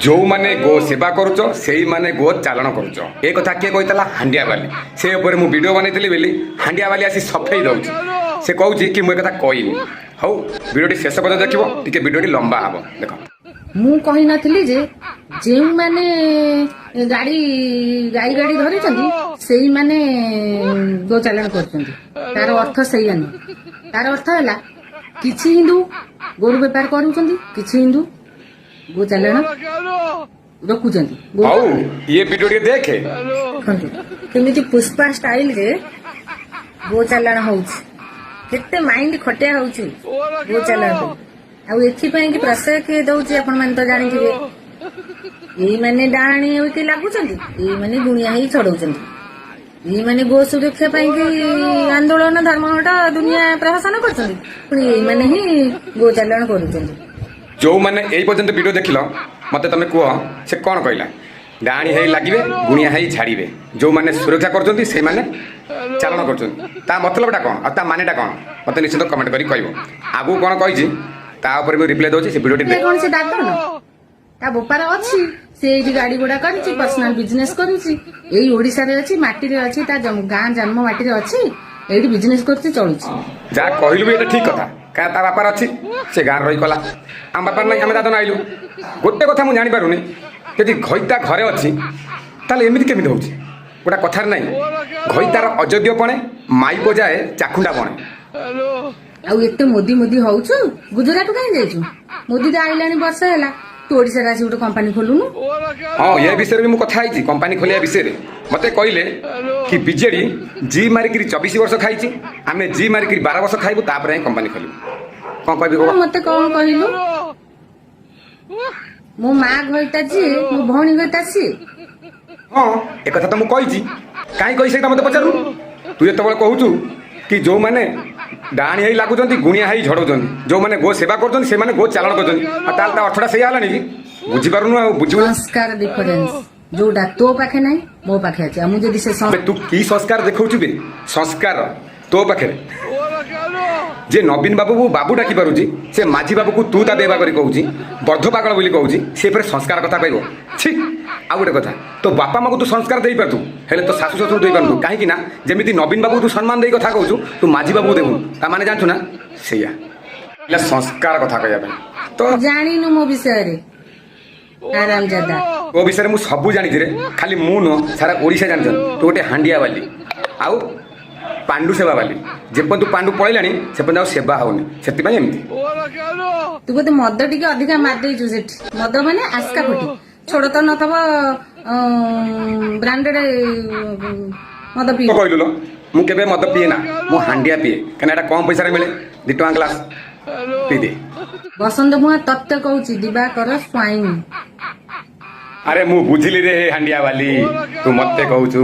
ଯୋଉମାନେ ଗୋ ସେବା କରୁଛ, ସେଇମାନେ ଗୋ ଚାଲାଣ କରୁଛ। ଏ କଥା କିଏ କହିଥିଲା? ହାଣ୍ଡିଆବାଲି। ସେ ଉପରେ ମୁଁ ଭିଡ଼ିଓ ବନେଇଥିଲି ବୋଲି ହାଣ୍ଡିଆବାଲି ଆସି ସଫେଇ ଦଉଛି। ସେ କହୁଛି କି ମୁଁ ଏ କଥା କହିନି। ହଉ, ଭିଡ଼ିଓଟି ଶେଷ ପର୍ଯ୍ୟନ୍ତ ଦେଖିବ। ଟିକେ ଭିଡ଼ିଓଟି ଲମ୍ବା ହବ, ଦେଖ। ମୁଁ କହିନଥିଲି ଯେ ଯେଉଁମାନେ ଗାଡି ଗାଈ ଗାଡି ଧରିଛନ୍ତି, ସେଇମାନେ ଗୋ ଚାଲାଣ କରୁଛନ୍ତି। ତାର ଅର୍ଥ ସେଇଆ ନୁହଁ। ତାର ଅର୍ଥ ହେଲା, କିଛି ହିନ୍ଦୁ ଗୋରୁ ବେପାର କରୁଛନ୍ତି, କିଛି ହିନ୍ଦୁ ଗୋ ଚାଲାଣ ରୋକୁଛନ୍ତି। ହଉ, ଇଏ ଭିଡ଼ିଓ ଟିକେ ଦେଖେ। ଦେଖନ୍ତୁ କେମିତି ପୁଷ୍ପା ଷ୍ଟାଇଲରେ ଗୋ ଚାଲାଣ ହଉଛି, କେତେ ମାଇଣ୍ଡ ଖଟିଆ ହଉଛି ଗୋ ଚାଲାଣ ପାଇଁ। ଆଉ ଏଥିପାଇଁ କି ପ୍ରଶ୍ରୟ କିଏ ଦଉଛି, ଆପଣମାନେ ତ ଜାଣିଥିବେ। ଏଇମାନେ ଡାହାଣୀ ହେଇକି ଲାଗୁଛନ୍ତି, ଏଇମାନେ ଗୁଣିଆ ହେଇ ଛଡଉଛନ୍ତି। ଏଇମାନେ ଗୋ ସୁରକ୍ଷା ପାଇଁ କି ଆନ୍ଦୋଳନ, ଧର୍ମଘଟ, ଦୁନିଆ ପ୍ରହସନ କରୁଛନ୍ତି, ପୁଣି ଏଇମାନେ ହିଁ ଗୋ ଚାଲାଣ କରୁଛନ୍ତି। ଯୋଉମାନେ ଏଇ ପର୍ଯ୍ୟନ୍ତ ଭିଡ଼ିଓ ଦେଖିଲ, ମତେ ତମେ କୁହ, ସେ କ'ଣ କହିଲା? ଡାହାଣୀ ହେଇ ଲାଗିବେ, ଗୁଣିଆ ହେଇ ଝାଡ଼ିବେ, ଯୋଉମାନେ ସୁରକ୍ଷା କରୁଛନ୍ତି ସେଇମାନେ ଚାଲାଣ କରୁଛନ୍ତି। ତା ମତଲବଟା କ'ଣ ଆଉ ତା ମାନେଟା କ'ଣ, ମତେ ନିଶ୍ଚିତ କମେଣ୍ଟ କରି କହିବ। ଆଗକୁ କ'ଣ କହିଛି, ତା ଉପରେ ମୁଁ ରିପ୍ଲାଏ ଦଉଛି। ସେ ଭିଡ଼ିଓଟି ସେ କଣ ସେ ଦାଦନ? ତା ବୋପାର ଅଛି, ସେ ଏଇଠି ଗାଡି ଘୋଡା କରିଛି, ପର୍ସନାଲ ବିଜନେସ କରୁଛି। ଏଇ ଓଡିଶାରେ ଅଛି, ମାଟିରେ ଅଛି, ତା ଗାଁ ଜନ୍ମ ମାଟିରେ ଅଛି, ଏଇଠି ବିଜନେସ କରୁଛି, ଚଳୁଛି। ଯାହା କହିଲୁ ବି ଏଇଟା ଠିକ କଥା। କାରଣ ତା ବାପାର ଅଛି, ସେ ଗାଁରେ ରହି କଲା। ଆମ ବାପାର ନାହିଁ, ଆମେ ଦାଦନ ଆଇଲୁ। ଗୋଟେ କଥା ମୁଁ ଜାଣିପାରୁନି, ଯଦି ଘଇତା ଘରେ ଅଛି, ତାହେଲେ ଏମିତି କେମିତି ହଉଛି? ଗୋଟେ କଥାରେ ନାହିଁ, ଘଇତାର ଅଯୋଗ୍ୟ ପଣେ, ମାଇପ ଯାଏ ଚାଖୁଣ୍ଡା ବଣେ। ଆଉ ଏତେ ମୋଦି ମୋଦି ହଉଛୁ, ଗୁଜୁରାଟ କାହିଁ ଯାଇଛୁ? ମୋଦି ତ ଆଇଲାଣି ବର୍ଷ ହେଲା, ତୁ ଓଡିଶାରେ ଆସି ଗୋଟେ କମ୍ପାନୀ ଖୋଲୁନୁ। ହଁ, ଏ ବିଷୟରେ ବି ମୁଁ କଥା ହେଇଛି। କମ୍ପାନୀ ଖୋଲିବା ବିଷୟରେ ମତେ କହିଲେ କି ବିଜେଡି ଜି ମାରିକିରି 24 ବର୍ଷ ଖାଇଛି, ଆମେ ଜି ମାରିକିରି 12 ବର୍ଷ ଖାଇବୁ, ତାପରେ ଯାଇ କମ୍ପାନୀ ଖୋଲିବୁ। କଣ କହିବି କହ? ମତେ କଣ କହିଲୁ? ମୋ ମା ଘଇତା ଯିଏ, ମୋ ଭଉଣୀ ଘଇତା ସିଏ। ହଁ, ଏକଥା ତ ମୁଁ କହିଛି। କାହିଁ କହି ସେଇଟା ମତେ ପଚାରୁନୁ? ତୁ ଯେତେବେଳେ କହୁଛୁ କି ଯୋଉମାନେ ଡାହାଣୀ ହେଇ ଲାଗୁଛନ୍ତି, ଗୁଣିଆ ହେଇ ଝଡଉଛନ୍ତି, ଯୋଉମାନେ ଗୋ ସେବା କରୁଛନ୍ତି ସେମାନେ ଗୋ ଚାଲାଣ କରୁଛନ୍ତି, ଆଉ ତାହେଲେ ତା ଅର୍ଥଟା ସେଇଆ ହେଲାନି କି? ବୁଝିପାରୁନୁ ଆଉ ବୁଝିବୁ। ସଂସ୍କାର ଡିଫରେନ୍ସ ଯୋଉଟା ତୋ ପାଖେ ନାହିଁ, ମୋ ପାଖେ ଅଛି। ଆଉ ମୁଁ ଯଦି ସେ ଆବେ, ତୁ କି ସଂସ୍କାର ଦେଖାଉଛୁ ବେ? ସଂସ୍କାର ତୋ ପାଖରେ? ଯେ ନବୀନ ବାବୁକୁ ବାବୁ ଡାକି ପାରୁଛି, ସେ ମାଝୀ ବାବୁକୁ ତୁ ତା ଦେବା କରି କହୁଛି, ବର୍ଦ୍ଧ ପାଗଳ ବୋଲି କହୁଛି, ସେ ଫେରେ ସଂସ୍କାର କଥା କହିବ। ଛି। ଆଉ ଗୋଟେ କଥା, ତୋ ବାପା ମାକୁ ତୁ ସଂସ୍କାର ଦେଇପାରୁଛୁ, ହେଲେ ତୋ ଶାଶୁ ଶ୍ୱଶୁର ଦେଇପାରୁଛୁ। କାହିଁକି ନା ଯେମିତି ନବୀନ ବାବୁକୁ ତୁ ସମ୍ମାନ ଦେଇ କଥା କହୁଛୁ, ତୁ ମାଝୀ ବାବୁକୁ ଦେବୁ, ତା ମାନେ ଜାଣିଛୁ ନା ସେଇଆ ହେଲା ସଂସ୍କାର କଥା କହିବା ପାଇଁ ତ। ଜାଣିନୁ ମୋ ବିଷୟରେ, ଆରାମଜାଦା। ତୋ ବିଷୟରେ ମୁଁ ସବୁ ଜାଣିଛି ରେ। ଖାଲି ମୁଁ ନୁହଁ, ସାରା ଓଡ଼ିଶା ଜାଣିଛନ୍ତି। ତୁ ଗୋଟେ ହାଣ୍ଡିଆ ବାଲି ଆଉ ପାଣ୍ଡୁ ସେବା ବାଲି। ଯେପର୍ଯ୍ୟନ୍ତ ପାଣ୍ଡୁ ପଳେଇଲାଣି, ସେପର୍ଯ୍ୟନ୍ତ ଆଉ ସେବା ହଉନି, ସେଥିପାଇଁ ଏମିତି। ତୁ ବୋଧେ ମଦ ଟିକେ ଅଧିକା ମାରି ଦେଇଛୁ ସେଠି। ମଦ ମାନେ ଆସ୍କା ଫୁଟି ଛୋଟ ତ ନଥବ, ବ୍ରାଣ୍ଡେଡ ମଦ ପିଇ। କଣ କହିଲୁ ଲୋ? ମୁଁ କେବେ ମଦ ପିଏ ନା, ମୁଁ ହାଣ୍ଡିଆ ପିଏ। କାହିଁକିନା ଏଇଟା କମ ପଇସାରେ ମିଳେ, 2 ଟଙ୍କା ଗ୍ଲାସ ପିଇଦିଏ। ବସନ୍ତ ମୁହାଁ ତତ୍ତ୍ୱ କହୁଛି, ଦିବାକର ସ୍ୱାଇଁ। ଆରେ, ମୁଁ ବୁଝିଲି ରେ ହାଣ୍ଡିଆ ବାଲି, ତୁ ମତେ କହୁଛୁ।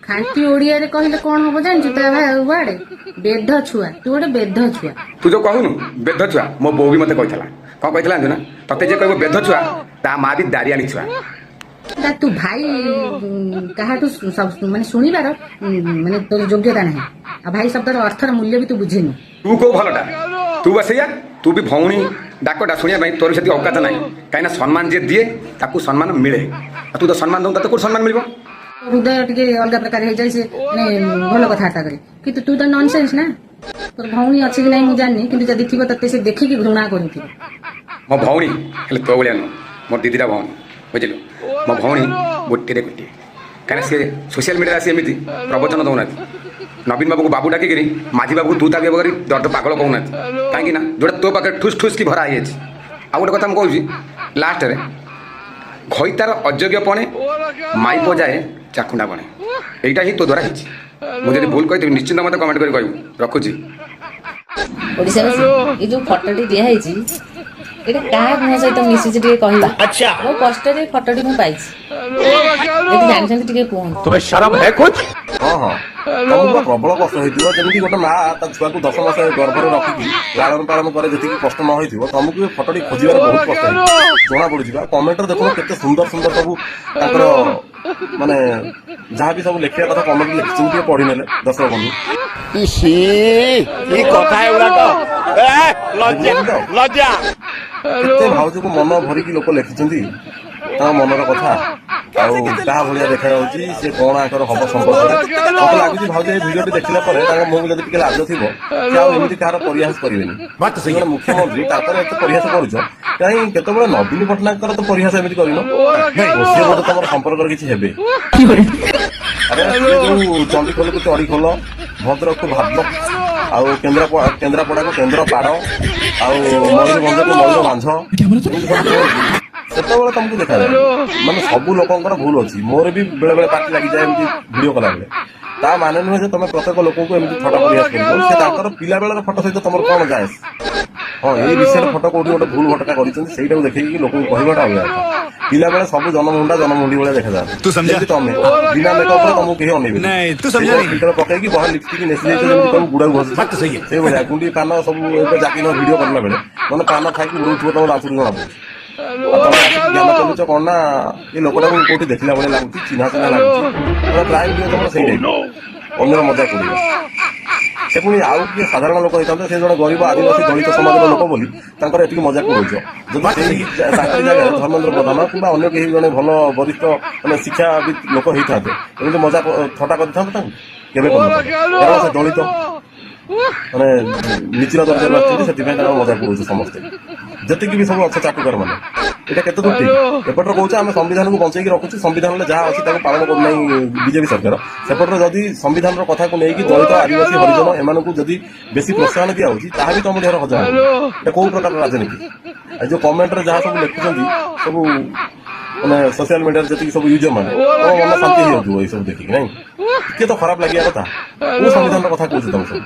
ଖାଣ୍ଟି ଓଡିଆରେ କହିଲେ କଣ ହବ ଜାଣିଛୁ ତା ୱାର୍ଡ? ବେଧ ଛୁଆ। ତୁ ଗୋଟେ ବେଧ ଛୁଆ। ତୁ ଯୋଉ କହୁନୁ ବେଧ ଛୁଆ, ମୋ ବୋଉ ବି ମତେ କହିଥିଲା। କଣ କହିଥିଲା ଜାଣିଛୁ ନା? ତତେ ଯିଏ କହିବ ବେଧ ଛୁଆ, ତା ମା ବି ଦାରିଆଣୀ ଛୁଆ। ତା ତୁ ଭାଇ କାହାଠୁ ମାନେ ଶୁଣିବାର ମାନେ ତୋର ଯୋଗ୍ୟତା ନାହିଁ। ଆଉ ଭାଇ ଶବ୍ଦର ଅର୍ଥର ମୂଲ୍ୟ ବି ତୁ ବୁଝିନୁ। ତୁ କୋଉ ଭଲଟା? ତୁ ବା ସେଇଆ। ତୁ ବି ଭଉଣୀ ଡାକଟା ଶୁଣିବା ପାଇଁ ତୋର ସେତିକି ଅକାତ ନାହିଁ। କାହିଁକିନା ସମ୍ମାନ ଯିଏ ଦିଏ, ତାକୁ ସମ୍ମାନ ମିଳେ। ଆଉ ତୁ ତ ସମ୍ମାନ ଦଉ, ତତେ କୋଉଠି ସମ୍ମାନ ମିଳିବ? ହୃଦୟ ଟିକେ ଅଲଗା ପ୍ରକାର ହେଇଯାଏ, ସେ ମାନେ ଭଲ କଥାବାର୍ତ୍ତା କରେ। କିନ୍ତୁ ତୁ ତ ନନସେନ୍ସ ନା। ତୋର ଭଉଣୀ ଅଛି କି ନାହିଁ ମୁଁ ଜାଣିନି, କିନ୍ତୁ ଯଦି ଥିବ, ତତେ ସେ ଦେଖିକି ଘୃଣା କରୁଥିବ। ମୋ ଭଉଣୀ ହେଲେ ତୋ ଭଳିଆ ନୁହଁ। ମୋର ଦିଦିଟା ଭଉଣୀ, ବୁଝିଲୁ? ମୋ ଭଉଣୀ ଗୋଟିଏରେ ଗୋଟିଏ। କାହିଁକିନା ସିଏ ସୋସିଆଲ ମିଡ଼ିଆରେ ଆସି ଏମିତି ପ୍ରବଚନ ଦେଉନାହାନ୍ତି। ନବୀନ ବାବୁକୁ ବାବୁ ଡାକିକିରି, ମାଝୀ ବାବୁକୁ ତୁ ତା କରି ଦର୍ଦ ପାଗଳ କହୁନାହାନ୍ତି। କାହିଁକି ନା ଯୋଉଟା ତୋ ପାଖରେ ଠୁସ୍ ଠୁସ୍ କି ଭରା ହେଇଯାଇଛି। ଆଉ ଗୋଟେ କଥା ମୁଁ କହୁଛି ଲାଷ୍ଟରେ, ଘଇତାର ଅଯୋଗ୍ୟ ପଣେ, ମାଇପ ଯାଏ ଚାଖୁଣ୍ଡା ବଣେ। ଏଇଟା ହିଁ ତୋ ଦ୍ୱାରା ହେଇଛି। ମୁଁ ଯଦି ଭୁଲ କହିଥିବି, ନିଶ୍ଚିନ୍ତ ମୋତେ କମେଣ୍ଟ କରି କହିବୁ। ରଖୁଛି। ଓଡିଶାବାସୀ, ଏଇ ଯୋଉ ଫଟୋଟି ଦିଆହେଇଛି, ଏଇଟା କାହା ମୁହଁ ସହିତ ମିଶିଛି ଟିକେ କହିବା। ଆଚ୍ଛା, ମୋ କଷ୍ଟରେ ଏ ଫଟୋଟି ମୁଁ ପାଇଛି। ଯଦି ଜାଣିଛନ୍ତି, ଟିକେ କୁହନ୍ତୁ। तुम्हें शर्म है कुछ? ହଁ, ତମକୁ ବା ପ୍ରବଳ କଷ୍ଟ ହେଇଥିବ। ଯେମିତି ଗୋଟେ ମା ତା ଛୁଆକୁ 10 ମାସ ଗର୍ଭରେ ରଖିକି ଲାଳନ ପାଳନ କରେ, ଯେତିକି କଷ୍ଟ ନ ହେଇଥିବ, ତମକୁ ଏ ଫଟୋଟି ଖୋଜିବାର ବହୁତ କଷ୍ଟ ହେଇଥିବ, ଜଣା ପଡୁଛି ବା। କମେଣ୍ଟରେ ଦେଖୁନ, କେତେ ସୁନ୍ଦର ସୁନ୍ଦର ସବୁ ତାଙ୍କର ମାନେ ଯାହା ବି ସବୁ ଲେଖିବା କଥା କମେଣ୍ଟ ଲେଖିଛନ୍ତି। ଟିକେ ପଢି ନେଲେ ଦର୍ଶକ ବନ୍ଧୁ। ଇସି, କି କଥା ଏଗୁଡାକ ଏ? ଲଜ୍ଜା ଦେଖୁଛନ୍ତି ତ? ଲଜ୍ଜା। କେତେ ଭାଉଜକୁ ମନ ଭରିକି ଲୋକ ଲେଖିଛନ୍ତି ତାଙ୍କ ମନର କଥା, ଆଉ କାହା ଭଳିଆ ଦେଖାଯାଉଛି, ସେ କଣ ଆଙ୍କର ହବ ସମ୍ପର୍କରେ। ମତେ ଲାଗୁଛି ଭାଉଜ ଏ ଭିଡିଓଟି ଦେଖିଲା ପରେ ତାଙ୍କ ମୁହଁକୁ ଯଦି ଟିକେ ଲାଜ ଥିବ, ସେ ଆଉ ଏମିତି କାହାର ପରିହାସ କରିବେନି। ସେ ଜଣେ ମୁଖ୍ୟମନ୍ତ୍ରୀ, ତାଙ୍କର ଏତେ ପରିହାସ କରୁଛ କାହିଁ? କେତେବେଳେ ନବୀନ ପଟ୍ଟନାୟକଙ୍କର ତ ପରିହାସ ଏମିତି କରିନ। ସିଏ ବୋଧେ ତମର ସମ୍ପର୍କରେ କିଛି ହେବେ। ଆରେ, ସିଏ ଯୋଉ ଚଣ୍ଡିଖୋଲକୁ ଚଢିଖୋଲ, ଭଦ୍ରକକୁ ଭାଦ୍ରକ, ଆଉ କେନ୍ଦ୍ରାପଡାକୁ କେନ୍ଦ୍ରପାଡ଼, ଆଉ ମୟୂରଭଞ୍ଜକୁ ମୟୂର ବାଞ୍ଝ, ଏମିତି ସବୁ କୁହନ୍ତି, ସେତେବେଳେ ତମକୁ ଦେଖାଯାଏ। ମାନେ ସବୁ ଲୋକଙ୍କର ଭୁଲ ଅଛି। ମୋର ବି ବେଳେ ବେଳେ ପାଟି ଲାଗିଯାଏ ଏମିତି ଭିଡିଓ କଲାବେଳେ। ତା ମାନେ ନୁହେଁ ଯେ ତମେ ପ୍ରତ୍ୟେକ ଲୋକଙ୍କୁ ଏମିତି ଥଟା ପରିହାସ କରିବ। ସେ ତାଙ୍କର ପିଲା ବେଳର ଫଟୋ ସହିତ ତମର କଣ ଯାଏ? ହଁ, ଏଇ ବିଷୟରେ ଫଟୋ କୋଉଠି ଗୋଟେ ଭୁଲ ଭଟକା କରିଛନ୍ତି, ସେଇଟାକୁ ଦେଖେଇକି ଲୋକଙ୍କୁ କହିବାଟା ଅଲଗା କଥା। ପିଲାବେଳେ ସବୁ ଜନମୁଣ୍ଡା ଜନମୁଣ୍ଡି ଭଳିଆ ଦେଖାଯାଆନ୍ତି। ତୁ ସମଝା? ଯେମିତି ତମେ ବିନା ମେକଅପରେ ତମକୁ କେହି ଅନେଇବେନି। ନାଇଁ, ତୁ ସମଝା ନାହିଁ। ଫିଲ୍ଟର ପକେଇକି ବହେ ଲିପଷ୍ଟିକ ନେସି ଯାଇଛ, ଯେମିତି ତମକୁ ଗୁଡାକୁ ଘଷୁଛ। बात तो सही है। ସେଇଭଳିଆ ଗୁଣ୍ଡି ପାନ ସବୁ ଏବେ ଜାକିନ ଭିଡିଓ କଲା ବେଳେ ମାନେ ପାନ ଖାଇକି ଉଡୁଥିବ, ତମ ଦାନ୍ତରୁ ଜଣା ପଡୁଛି। ଆଉ ତମେ ଆସିକି ଜ୍ଞାନ ଚଲୁଛ କଣ ନା ଏ ଲୋକଟାକୁ କୋଉଠି ଦେଖିଲା ଭଳିଆ ଲାଗୁଛି, ଚିହ୍ନା ଚିହ୍ନା ଲାଗୁଛି। ମାନେ ପ୍ରାୟ ଭିଡିଓ ତମର ସେଇ ଟାଇପ, ଅନ୍ୟର ମଜା କରିବ। ସେ ପୁଣି ଆଉ କିଏ ସାଧାରଣ ଲୋକ ହେଇଥାନ୍ତେ, ସେ ଜଣେ ଗରିବ ଆଦିବାସୀ ଦଳିତ ସମାଜର ଲୋକ ବୋଲି ତାଙ୍କର ଏତିକି ମଜାକ ଉଡଉଛ। ଯଦି ସେଇ ତାଙ୍କରି ଜାଗାରେ ଧର୍ମେନ୍ଦ୍ର ପ୍ରଧାନ କିମ୍ବା ଅନ୍ୟ କେହି ଜଣେ ଭଲ ବରିଷ୍ଠ ମାନେ ଶିକ୍ଷାବିତ୍ ଲୋକ ହେଇଥାନ୍ତେ, ଏମିତି ମଜା ଥଟା କରିଥାନ୍ତେ ତାଙ୍କୁ? କେବେ କରିନଥାନ୍ତେ। କାରଣ ସେ ଦଳିତ ମାନେ ନିଚିଲା ଦର୍ଜାରୁ ଆସିଛନ୍ତି, ସେଥିପାଇଁ ତାଙ୍କ ମଜାକ ଉଡଉଛ ସମସ୍ତେ, ଯେତିକି ବି ସବୁ ଅଛ ଚାଟୁକାର ମାନେ। ଏଇଟା କେତେ ଦୂର ଠିକ? ଏପଟରେ କହୁଛ ଆମେ ସମ୍ବିଧାନକୁ ବଞ୍ଚେଇକି ରଖୁଛୁ, ସମ୍ବିଧାନରେ ଯାହା ଅଛି ତାକୁ ପାଳନ କରୁନାହିଁ ବିଜେପି ସରକାର। ସେପଟରେ ଯଦି ସମ୍ବିଧାନର କଥାକୁ ନେଇକି ଦଳିତ, ଆଦିବାସୀ, ହରିଜନ ଏମାନଙ୍କୁ ଯଦି ବେଶୀ ପ୍ରୋତ୍ସାହନ ଦିଆହଉଛି, ତାହା ବି ତମ ଦେହରେ ହଜମ ହଉନି। ଏଇଟା କୋଉ ପ୍ରକାର ରାଜନୀତି? ଆଉ ଯୋଉ କମେଣ୍ଟରେ ଯାହା ସବୁ ଲେଖୁଛନ୍ତି ସବୁ, ମାନେ ସୋସିଆଲ ମିଡିଆରେ ଯେତିକି ସବୁ ୟୁଜର ମାନେ, ତମ ମନ ଶାନ୍ତି ହେଇଯାଉଥିବ ଏଇ ସବୁ ଦେଖିକି, ନାଇଁ? ଟିକେ ତ ଖରାପ ଲାଗିବା କଥା। କୋଉ ସମ୍ବିଧାନର କଥା କହୁଛ ତମେ ସବୁ?